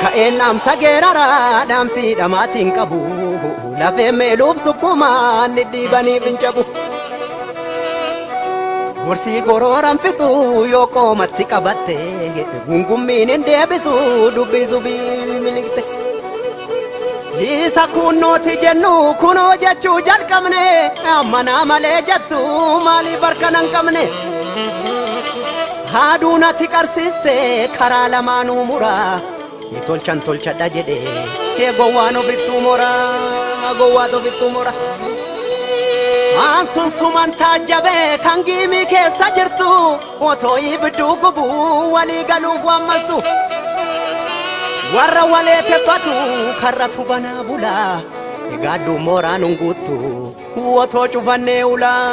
Ka'een dhaamsa geeraraa dhaamsi dhamaatiin qabu lafee meeluuf sukkumaan dhidhiibaniif hin cabu. Gorsii gorooran fixuu yoo qoomatti qabatte gungummiin hin deebisu dubbii zubii miliqxe. Isa kunnooti jennu kunoo jechuu jalqabne ammanaa malee jettu maaliif harka nan qabne. Haaduu natti qarsiiste karaa lamaanuu muraa ni tolchan tolchadha jedhe ee gowwaan ofittuu moraa gowwaat ofittuu mora. Waan sun suman taajjabee kan giimii keessa jirtu otoo ibidduu gubuu walii galuuf waan maltu. Warra walee tebbatu karratu banaa bulaa egaaddu mooraan hin guuttu otoo cufannee ulaa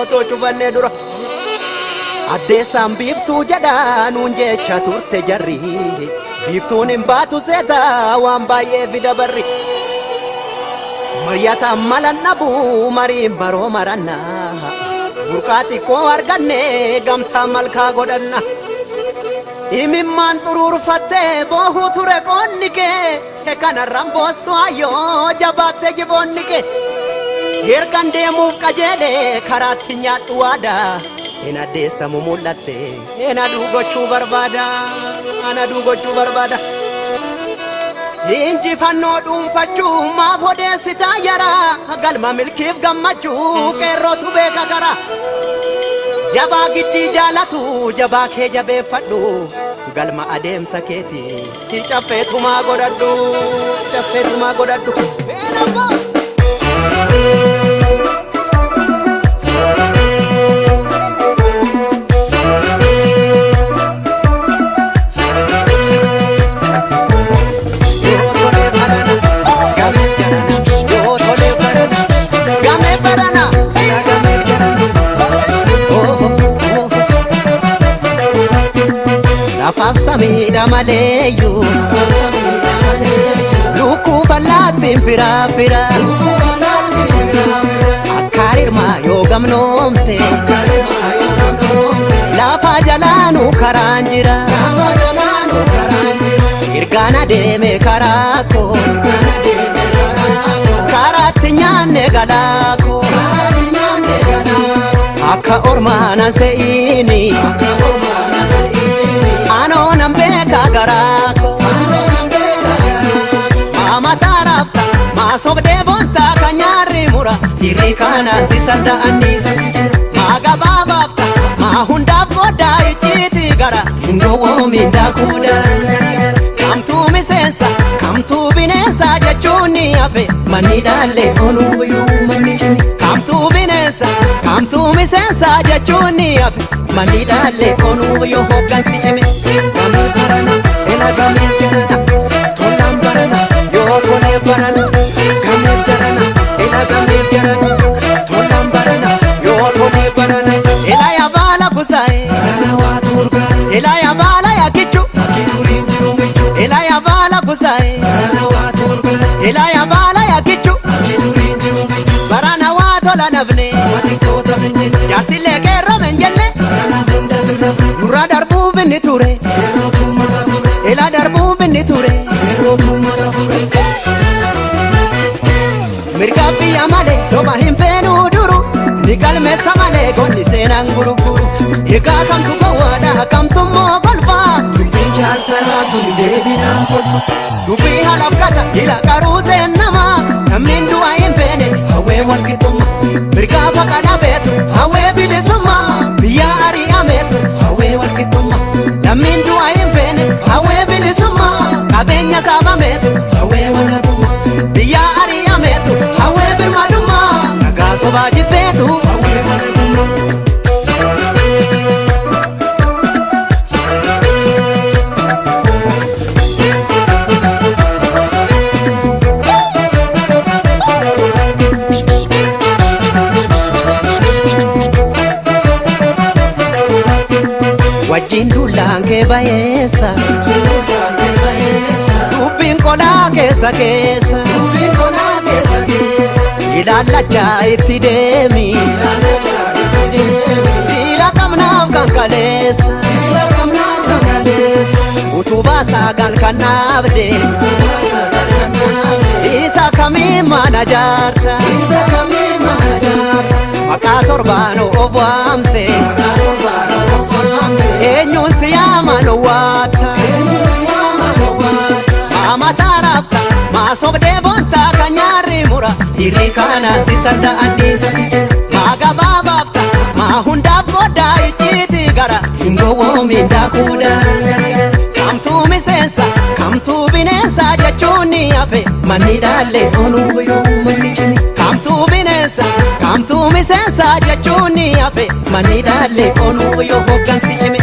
otoo cufannee dura. Addeessaan biiftuu jedha nuun jecha turte jarri biiftuun hin baatu seeta waan baay'ee fida barri. Maryataan malan dhabu mariin baroo maranna burqaa xiqqoo arganne gamtaa malkaa godhanna. Imimmaan xuruurfattee boohuu ture qoonni kee kanarraan boossu ayyoo jabaatte jiboonni kee. Ergan deemuuf qajeele karaatti nyaadhu waadaa. Ina addeessamu mul'atte ina aduu gochuu barbaada ana aduu gochuu barbaada. Injifannoo dhuunfachuu maaf odeessitaa yara galma milkiif gammachuu qeerrootu beeka kara. Jabaa giddii jaalatu jabaa kee jabeeffadhu galma adeemsa keetii caffeetumaa godhadhu caffeetumaa godhadhu. Lafaaf samiidha maleeyyuu lukkuu bal'aattiin firaa fira akka rirmaa yoo gamnoomte lafa jalaanuu karaan jira ergaan adeeme karaa koo karaatti nyaanne galaa koo akka ormaana se'iini anoo nan beeka garaa koo mataa raafta maa sobdee boontaa kan nyaarri mura hirri kanaan si sarda'anniisa maa gabaabaafta maa hundaaf goddaa icciitii gara hin gowwoomin daakuudha kamtuu miseensa kamtuu bineensa jechuun ni hafe manni dhaallee onuuyyuu manni cimi kamtuu bineensa kamtuu miseensa jechuun ni hafe manni dhaallee onuuyyuu hoggansi cime gamee barana ela gamee jarana tolaan barana yoo tolee barana gamee jarana ela gamee jarana tolaan barana yoo tolee barana ela yabaala kusaa'e Barana waa turgaa ela yabaala yakichu akki duriin jiru michu. ela yabaala kusaa'e Barana waa turgaa ela yabaala yakichu akki duriin jiru michu. barana waa tola nafne Nama xiqqoota finjine jaarsillee qeerrome hin jenne barana hunda tirrafne nurra darbuuf inni ture yerootu mata fure ela darbuuf inni ture yerootu mata fure. Mirga biyya malee soba hin feenuu duru ni galmeessa malee gonni seenaan gurguru egaa kamtu gowwaadha kamtu immoo golfaa Dubbiin chaartaraa sun deebinaan kolfa dubbii halafkata ila qaruuteen nama namni du'a hin feene hawwee walqixxummaa mirga faqa dhabeetu hawwee bilisummaa biyya ari'ameetu hawwee walqixxummaa namni du'a hin feene hawwee bilisummaa qabeenya saabameetu hawwee walabummaa biyya ari'ameetu hawwee birmadummaa nagaa sobaa jibbeetu hawwee walabummaa. Wajjin duulaan kee bayeessa dubbiin qolaa keessa keessa Dubbiin qolaa keessa keessa ilaallachaa itti deemi ilaalachaa itti deemi. jiila qabnaaf kan kaleessa Jila qabnaa kan kaleessa. utubaa. Utubaa sagal kan dhaabde. Utubaa sagal kan dhaabde. Isa kamii mana jaarta? Isa kamii mana jaarta? Maqaa torbaan of waamte. Maqaa torbaan of waamte. Eenyuun si yaaman waatta? Eenyuun si yaaman waata? Maa mataa raafta? Maa sobdee boontaa kan nyaarri mura? Hirri kanaan si sarda anniisa si jira. Maa gabaabaafta? Maa hundaaf goddaa icciiti gara? Hin gowwoomin daakuu daangara. Kamtuu miseensa? Kamtuu bineensa jechuun ni hafe. Manni dhaallee onuu yoo manni cimi. Kamtuu bineensa? Kamtuu miseensa jechuun ni hafe. Manni dhaallee onuu yoo hoggansi cimi.